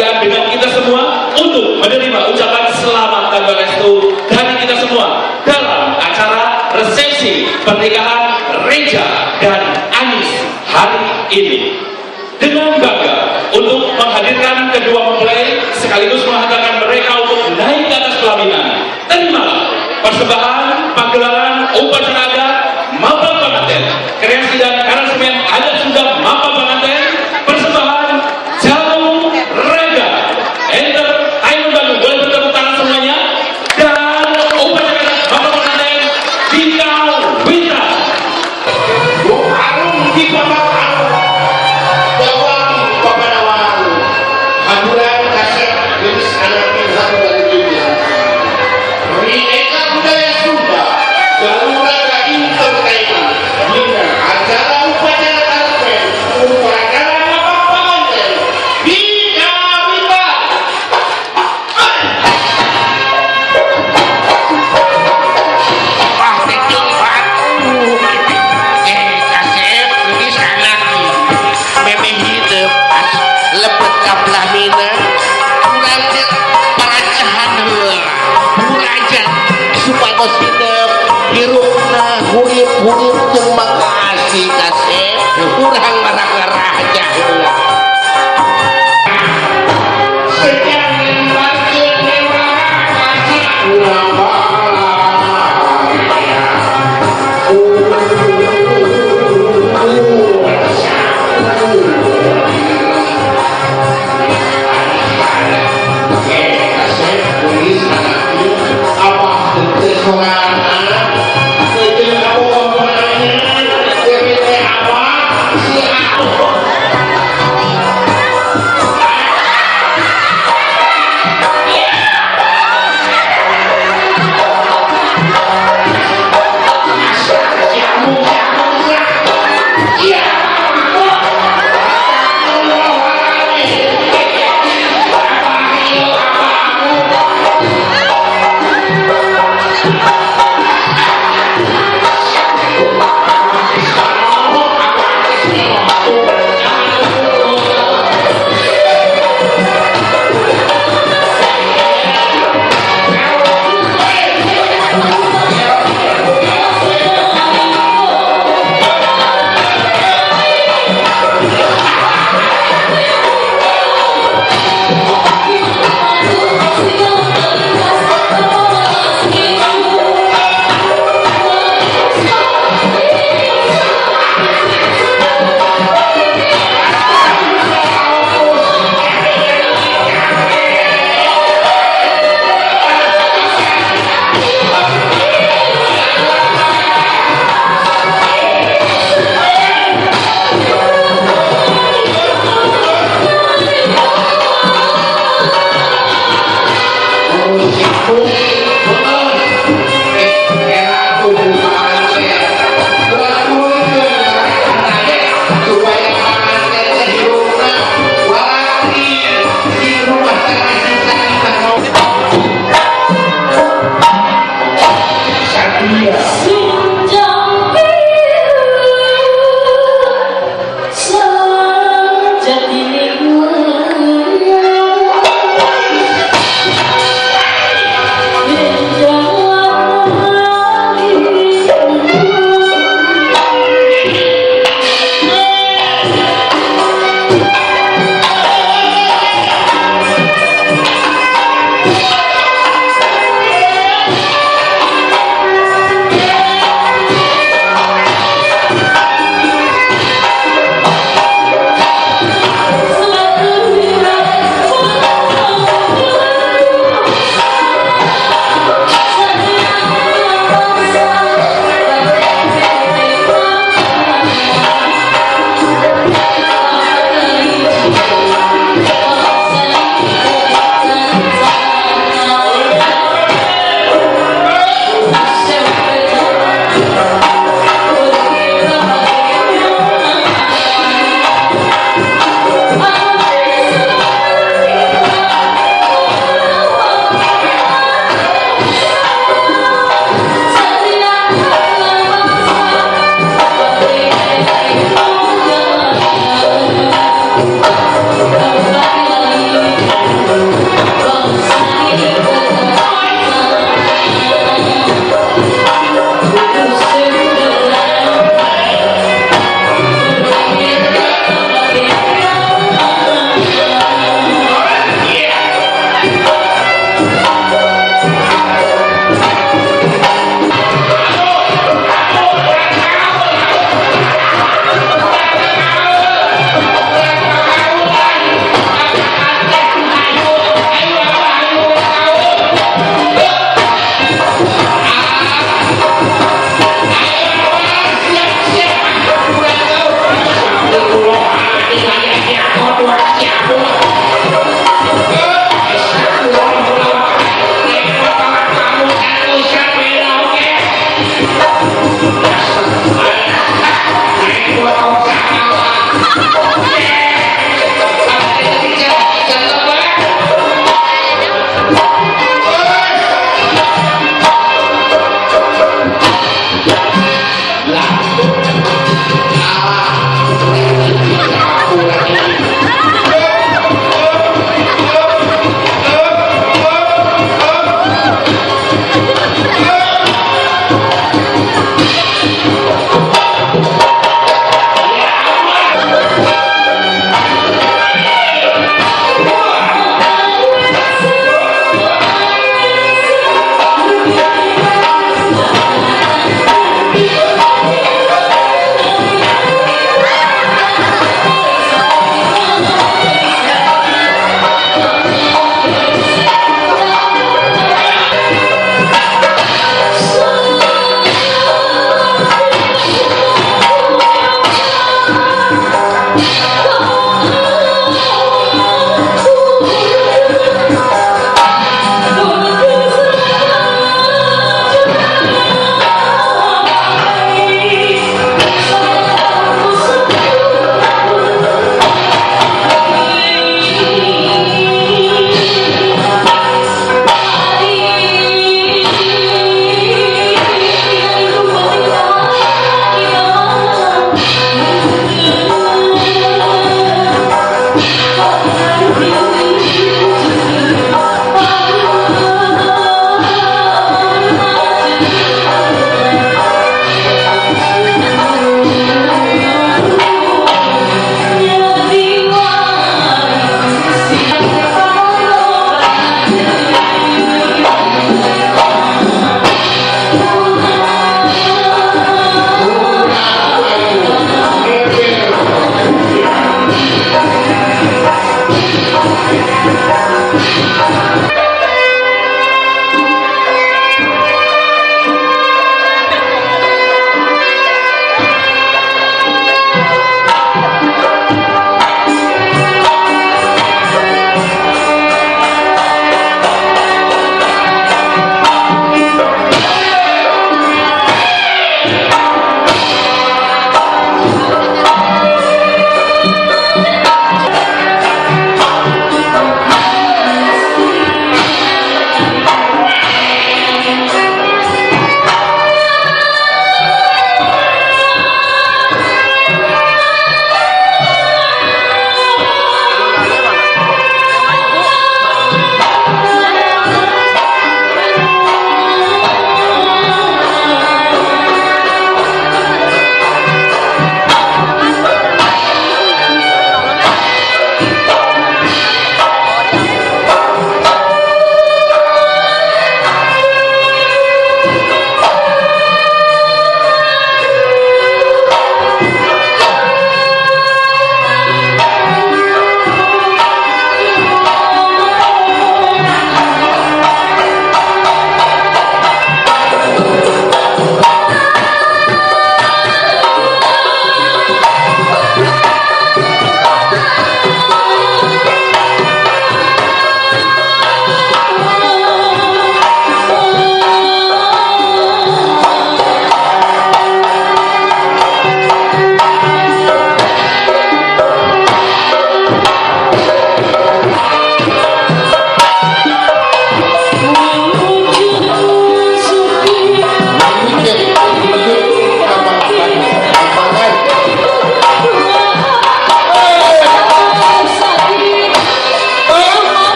Dengan kita semua untuk menerima ucapan selamat dan restu dari kita semua dalam acara resepsi pernikahan Reja dan Anis hari ini. Dengan bangga untuk menghadirkan kedua mempelai sekaligus menghantarkan mereka untuk naik ke atas pelaminan. Terimalah persembahan pagelaran upacara adat Mapag Panganten, kreasi dan aransemen adat Sunda Mapag Panganten, persembahan Jamu Raga Entertainment Bandung. Boleh bertepuk tangan semuanya. Dan upacara adat Mapag Panganten Dika Wita. Arum di paparan Dawang papanawan Haburan kasep geus anaknya satu dari dunia Rineka budaya Sunda Galuraga Entertainment Dina acara upacara karpen upacara Mapag Panganten Dika Wita. Wah, teu patuh. Kasep geus anak memeh hidup pas lebet ka pelaminan urang teh paracahan heula burajan supados hidup hirupna hurip-hurip jeung makasih kasep urang marah-raja heula.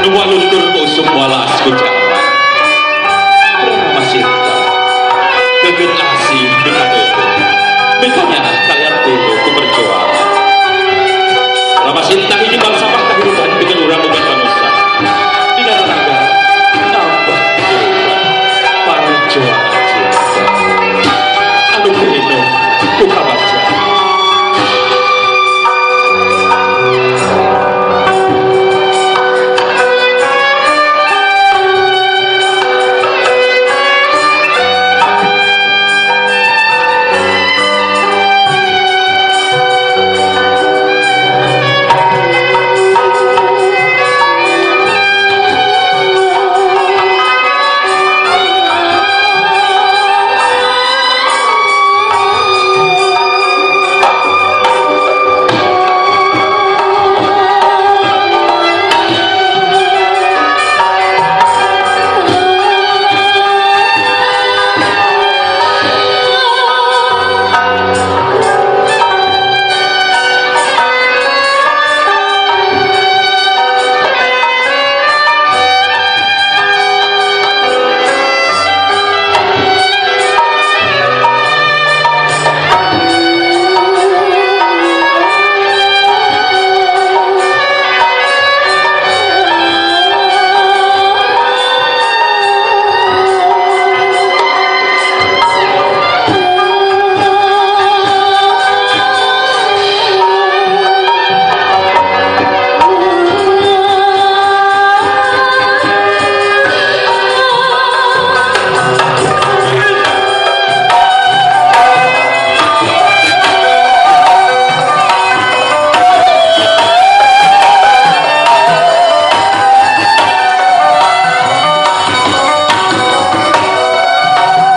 Nu moal luntur ku usum walas ku jaman. Rama Sinta geget asih mikadeudeuh. Mikanya kalian dulu ku perjuangan. Rama Sinta hiji falsafah kahirupan pikeun urang umat manusia. Dina raga nambah kehidupan parjuangan cinta. Anu pinuh ku kabaca.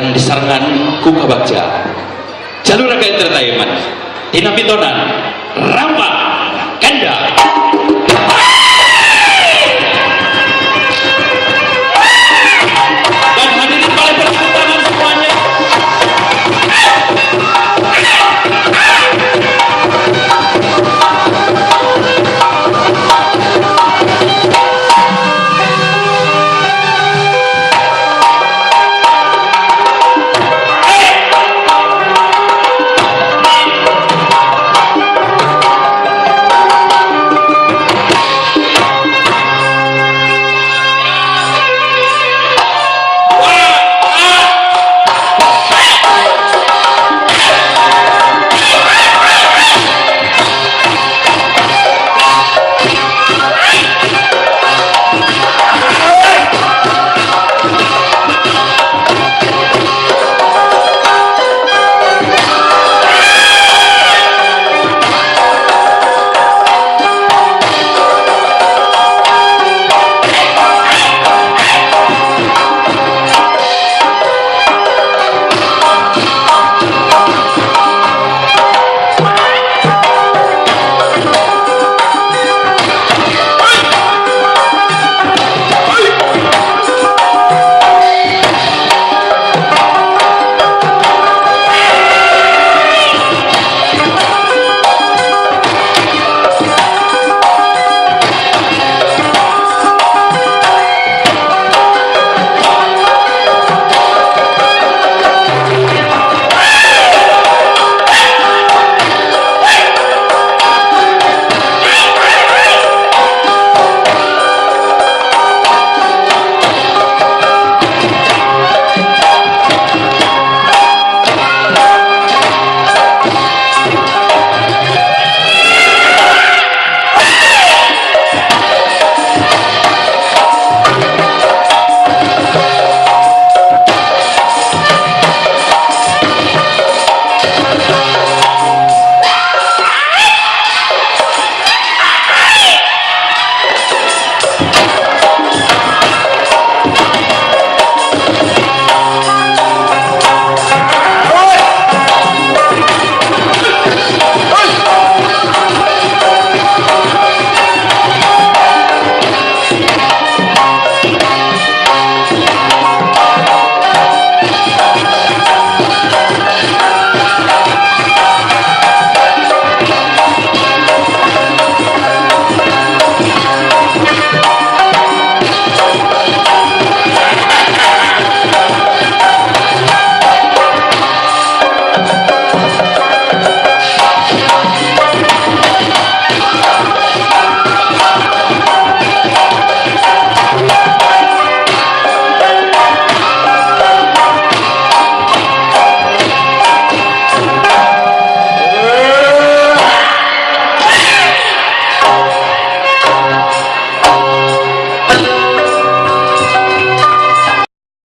Disarengan ku kabagja Jalur Raga Entertainment Tina Pitonan Rampak.